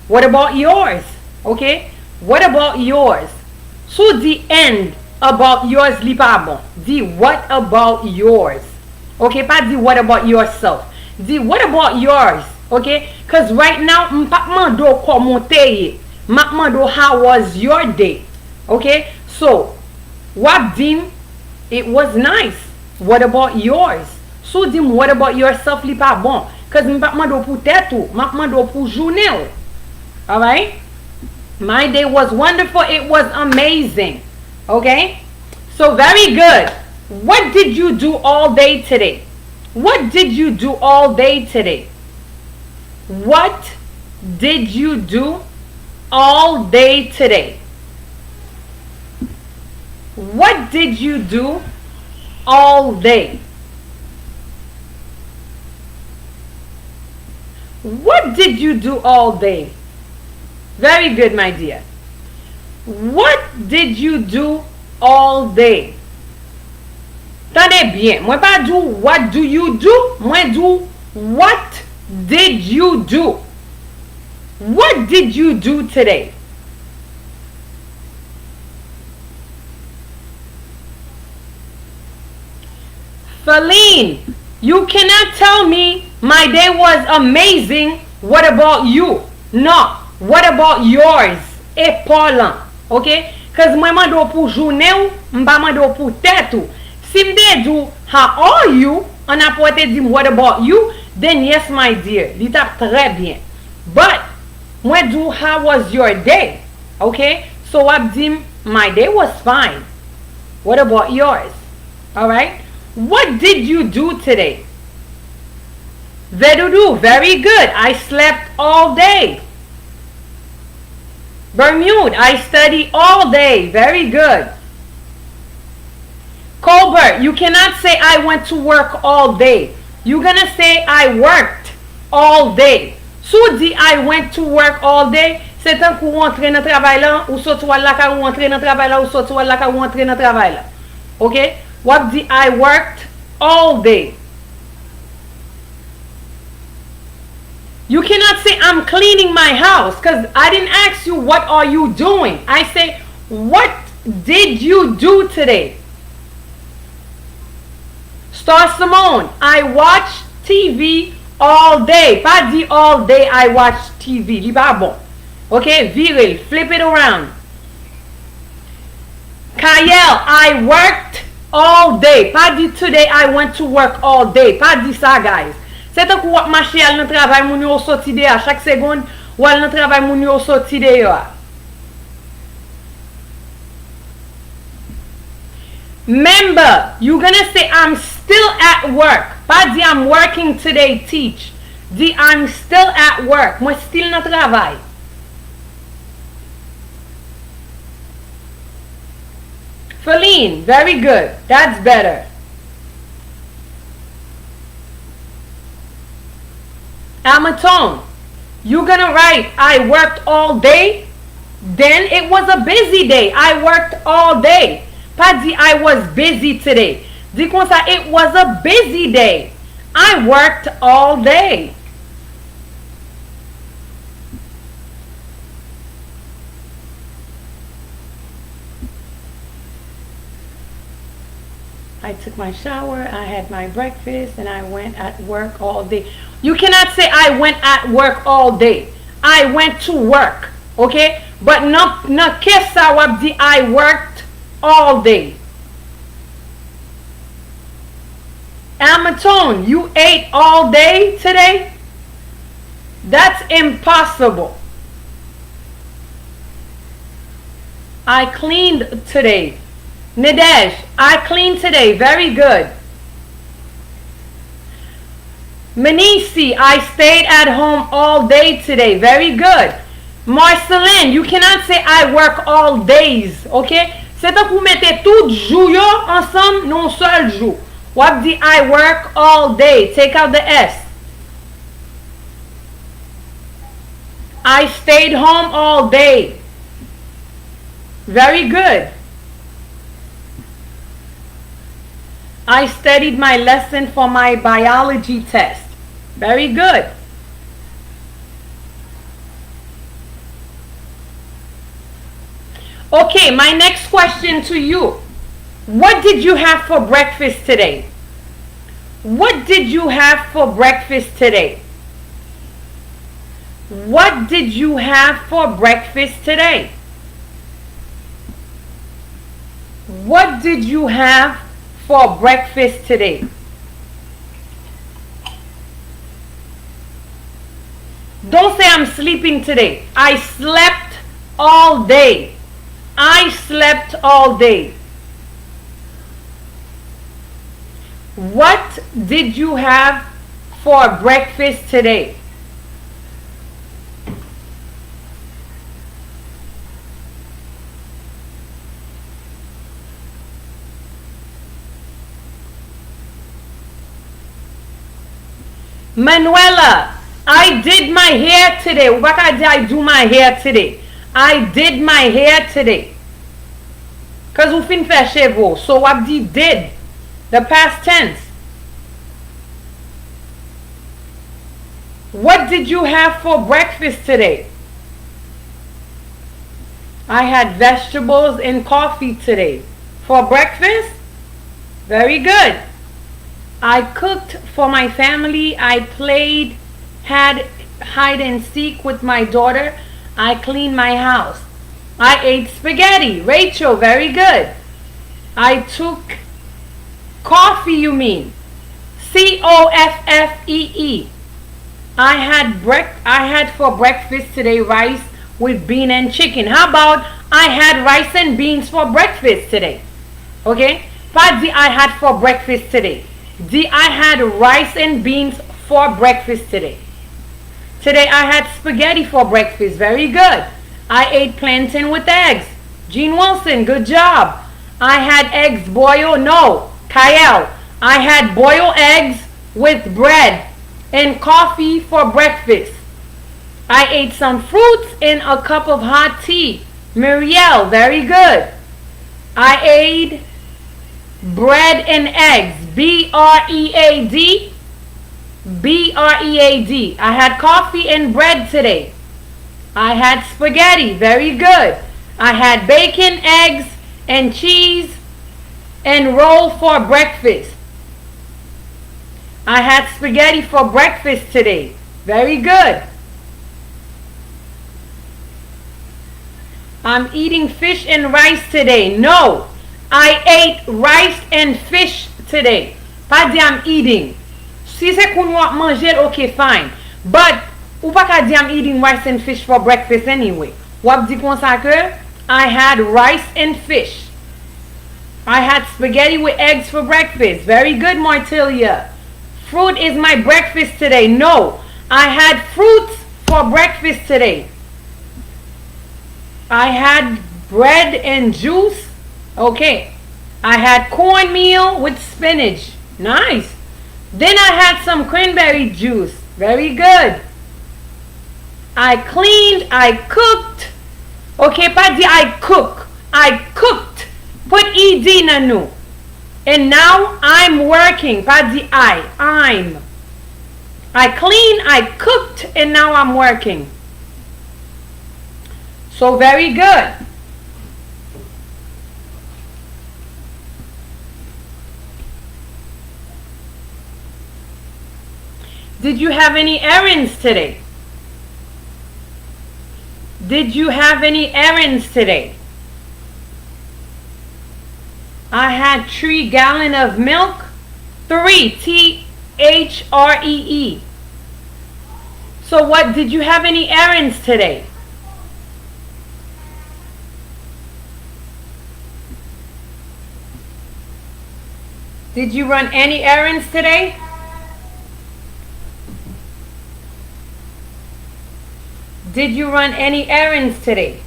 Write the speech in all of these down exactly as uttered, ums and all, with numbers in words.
What about yours? Ok? What about yours? Si w di and about yours, li pa bon. Di what about yours. Ok? Pa di what about yourself. Di what about yours. Ok? 'Cause right now, m p ap mande w kòman w te ye. M ap mande w how was your day. Ok? So, w ap di m, it was nice. What about yours? Si w di m, what about yourself, li pa bon. 'Cause m p ap mande w pou tèt ou, m ap mande w pou jounen w. Alright? My day was wonderful. It was amazing. Okay? So, very good. What did you do all day today? What did you do all day today? What did you do all day today? What did you do all day? What did you do all day? Very good, my dear. What did you do all day? Tande byen, mwen pa di w what do you do, mwen di w what did you do? What did you do today? Feline, you cannot tell me my day was amazing. What about you? Non, what about yours? E pa w lan, ok? 'Cause mwen mande w pou jounen w, m pa mande w pou tèt ou. Si m te di w, how are you? An apre w te di m, what about you? Then yes, my dear, li t ap trè byen. But, mwen di w, how was your day? Ok? So, w ap di m, my day was fine. What about yours? Alright? What did you do today? Vedoudou, very good. I slept all day. Bermude, I study all day. Very good. Colbert, you cannot say I went to work all day. You gonna say I worked all day. Si w di I went to work all day, se tankou w antre nan travay la, ou soti w al lakay ou, antre nan travay la, ou soti w al lakay ou, antre nan travay la. Ok? W ap di I worked all day. You cannot say I'm cleaning my house because I didn't ask you what are you doing. I say what did you do today? Star Simone, I watch T V all day. Pa di all day I watch T V. Li pa bon. Ok? Vire l. Flip it around. Kayel, I worked all day. Pa di today I went to work all day. Pa di sa, guys. Se tankou w ap mache al nan travay moun yo, ou soti deyò a chak segonn, w al nan travay moun yo, ou soti deyò a. Memba, you gonna say I'm still at work. Pa di I'm working today, teach. Di I'm still at work. Mwen still nan travay. Feline, very good. That's better. Amaton, you gonna write I worked all day? Then it was a busy day. I worked all day. Pa di I was busy today. Di konsa, it was a busy day. I worked all day. I took my shower, I had my breakfast, and I went at work all day. You cannot say I went at work all day. I went to work, ok? But nan, nan case sa, w ap di I worked all day. Amatone, you ate all day today? That's impossible. I cleaned today. Nadège, I cleaned today. Very good. Menisi, I stayed at home all day today. Very good. Marceline, you cannot say I work all days, ok? Se tankou w mete tout jou yo ansanm nan yon sèl jou. W ap di I work all day. Take out the S. I stayed home all day. Very good. I studied my lesson for my biology test. Very good. Okay, my next question to you. What did you have for breakfast today? What did you have for breakfast today? What did you have for breakfast today? What did you have for breakfast today? Don't say I'm sleeping today. I slept all day. I slept all day. What did you have for breakfast today? Manuela, I did my hair today. Ou pa ka di I do my hair today. I did my hair today. Cause ou fin fè cheve w. So w ap di did. The past tense. What did you have for breakfast today? I had vegetables and coffee today. For breakfast? Very good. I cooked for my family. I played had hide and seek with my daughter. I cleaned my house. I ate spaghetti. Rachel, very good. I took coffee, you mean? C O F F E E. I had brec- I had for breakfast today rice with bean and chicken. How about I had rice and beans for breakfast today? Okay? Pa di I had for breakfast today. Di I had rice and beans for breakfast today. Today I had spaghetti for breakfast. Very good. I ate plantain with eggs. Jean Wilson, good job. I had eggs boiled. No. Kyle, I had boiled eggs with bread and coffee for breakfast. I ate some fruits and a cup of hot tea. Muriel, very good. I ate bread and eggs. B R E A D. B R E A D. I had coffee and bread today. I had spaghetti. Very good. I had bacon, eggs, and cheese and roll for breakfast. I had spaghetti for breakfast today. Very good. I'm eating fish and rice today. No, I ate rice and fish today. Pa di I'm eating. Si se kounye w ap manje l, ok, fine. But, ou pa ka di I'm eating rice and fish for breakfast anyway. W ap di konsa ke I had rice and fish. I had spaghetti with eggs for breakfast. Very good, Martilia. Fruit is my breakfast today. No, I had fruits for breakfast today. I had bread and juice. Okay. I had cornmeal with spinach. Nice. Then I had some cranberry juice. Very good. I cleaned, I cooked. Ok, pa di I cook. I cooked. Put E D nan nou. And now I'm working. Pa di I. I'm. I clean, I cooked, and now I'm working. So very good. Did you have any errands today? Did you have any errands today? I had three gallon of milk. Three, T H R E E. So what, did you have any errands today? Did you run any errands today? Did you run any errands today?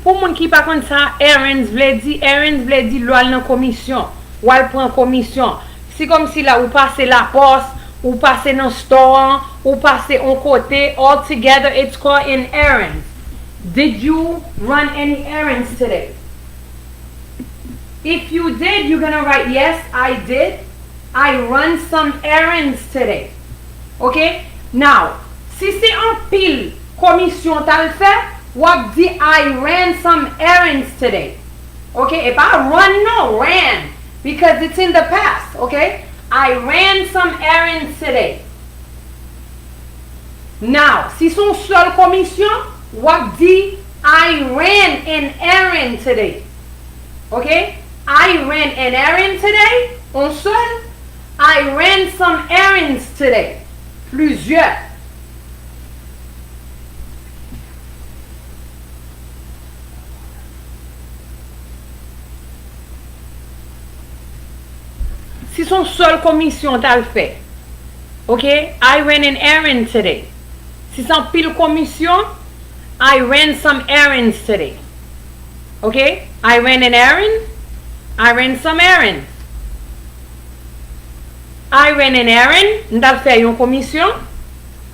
Pou moun ki pa konn sa errands vle di, errands vle di lè w al nan komisyon, w al pran komisyon. Se kòmsi la ou pase lapòs, ou pase nan store an, ou pase on kote, all together it's called an errands. Did you run any errands today? If you did, you're gonna write, "Yes, I did. I run some errands today." Ok? Now, si se anpil komisyon w t al fè, W ap di, I ran some errands today. Ok? E pa run non, ran. Because it's in the past. Ok? I ran some errands today. Now, si se yon sèl komisyon, w ap di, I ran an errand today. Ok? I ran an errand today. Yon sèl. I ran some errands today. Plizyè. Si se yon sèl komisyon w t al fè, ok? I ran an errand today. Si se anpil komisyon, I ran some errands today. Ok? I ran an errand. I ran some errands. I ran an errand. M t al fè yon komisyon.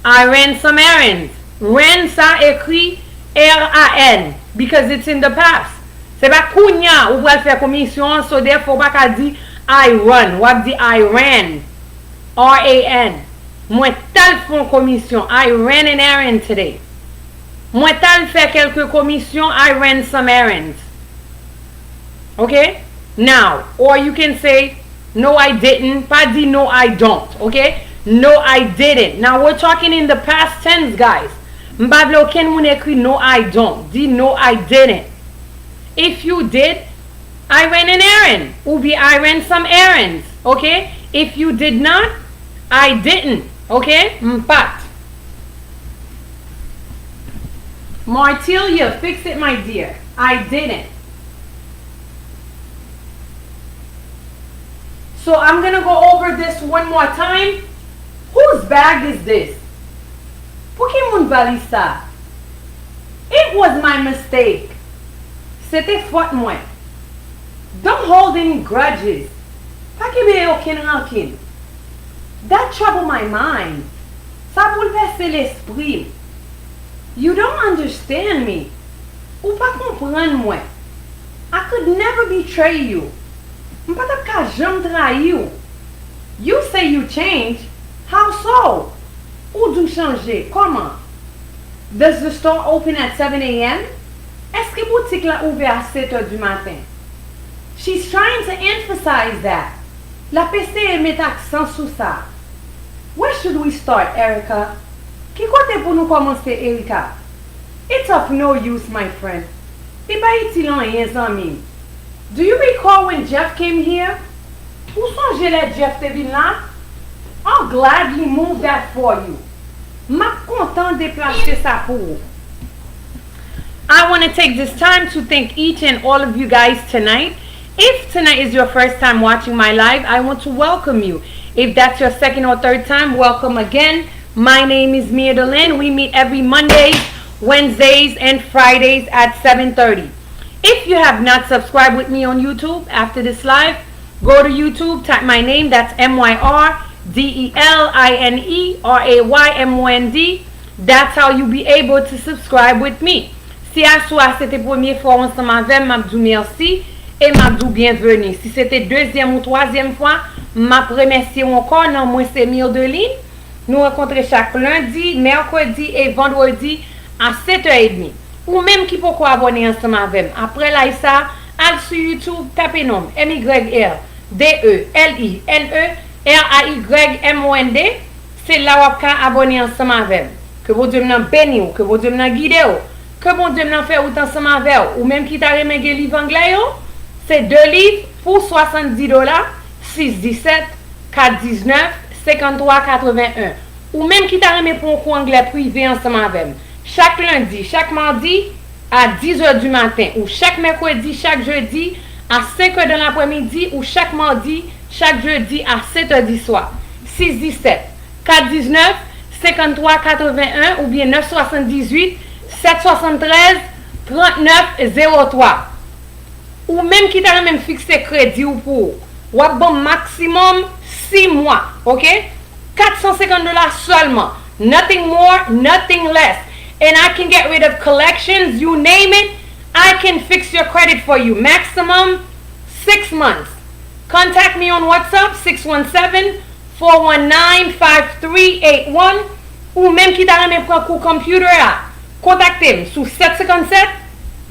I ran some errands. Ran sa ekri R A N because it's in the past. Se pa kounya ou pral fè komisyon an, so therefore ou pa ka di I run. W ap di I ran. R A N. Mwen t al fè yon komisyon. I ran an errand today. Mwen t al fè kèlke komisyon. I ran some errands. Ok? Now, or you can say, no, I didn't. Pa di no, I don't. Ok? No, I didn't. Now, we're talking in the past tense, guys. M pa vle okenn moun ekri no, I don't. Di no, I didn't. If you did, I ran an errand. Oubyen I ran some errands. Ok? If you did not, I didn't. Ok? M pa t. Martilia, fix it, my dear. I didn't. So I'm gonna go over this one more time. Whose bag is this? Pou ki moun valiz sa? It was my mistake. Se te fòt mwen. Don't hold any grudges. Pa kenbe okenn rankin. That trouble my mind. Sa boulvèse lespri m. You don't understand me. Ou pa konprann mwen. I could never betray you. M pa t ap ka janm trayi w. You say you change. How so? Ou di w chanje. Kòman? Does the store open at seven a m? Èske boutik la ouvè a sèt è di maten? She's trying to emphasize that. L ap eseye met aksan sou sa. Where should we start, Erica? Ki kote pou nou kòmanse, Erika? It's of no use, my friend. Li pa itil anyen, zanmi m. Do you recall when Jeff came here? Ou sonje lè Jeff te vin la? I'll gladly move that for you. M ap kontan deplase sa pou ou. I want to take this time to thank each and all of you guys tonight. If tonight is your first time watching my live, I want to welcome you. If that's your second or third time, welcome again. My name is Mia Deline. We meet every Mondays, Wednesdays, and Fridays at seven thirty. If you have not subscribed with me on YouTube, after this live, go to YouTube, type my name, that's M Y R D E L I N E R A Y M O N D. That's how you be able to subscribe with me. Si aswè a se te premye fwa w ansanm avè m, m ap di w mèsi e m ap di w byenveni. Si se te dezyèm ou twazyèm fwa, m ap remèsye w ankò. Non mwen se Mirdeline. Nou rankontre chak lendi, mèkredi e vandredi a sèt è edmi. Ou menm ki poko abòne ansanm avè m, aprè live sa, al sou YouTube, tape non m, M Y R D E L I N E R A Y M O N D. Se la w ap ka abòne ansanm avè m. Ke Bondye m nan beni w, ke Bondye m nan gide w, ke Bondye m nan fè wout ansanm avè w. Ou menm ki ta renmen gen liv anglè yo, se de liv pou swasanndis dola, sis disèt, kat diznèf, senkanntwa katrevenn. Ou menm ki ta renmen pran yon kou anglè prive ansanm avè m, chak lendi, chak madi a dis è di maten, ou chak mèkredi, chak jedi a senk è dan laprèmidi, ou chak madi, chak jedi a sèt è di swa. Sis disèt, kat diznèf, senkanntwa katrevenn oubyen nèf swasanndizuit, sèt swasanntrèz, trannèf zewo twa. Ou menm ki ta renmen m fikse kredi w pou ou, w ap ban m maksimòm sis mwa, ok? Kat san senkant dola sèlman. Nothing more, nothing less. And I can get rid of collections, you name it, I can fix your credit for you. Maximum six months. Contact me on WhatsApp, six one seven, four one nine, five three eight one. Ou menm ki ta renmen pran kou computer a, Kontakte m sou sèt senkann sèt,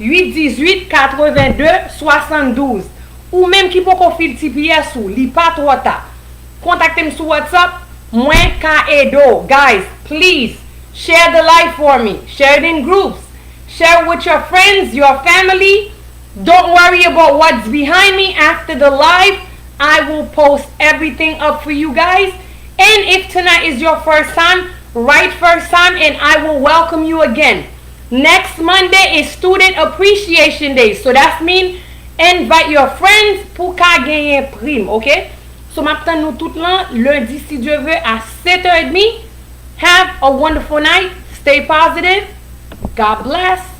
uit dizuit, katreven de, swasanndouz. Ou menm ki poko fil T P S ou, li pa twò ta. Kontakte m sou WhatsApp, mwen ka ede w. Guys, please, share the live for me. Share it in groups. Share with your friends, your family. Don't worry about what's behind me after the live. I will post everything up for you guys. And if tonight is your first time, write first time and I will welcome you again. Next Monday is Student Appreciation Day. So that's mean invite your friends pou ka genyen prim, ok? So m ap tann nou tout lan lendi si Dye vle a sèt è edmi. Have a wonderful night. Stay positive. God bless.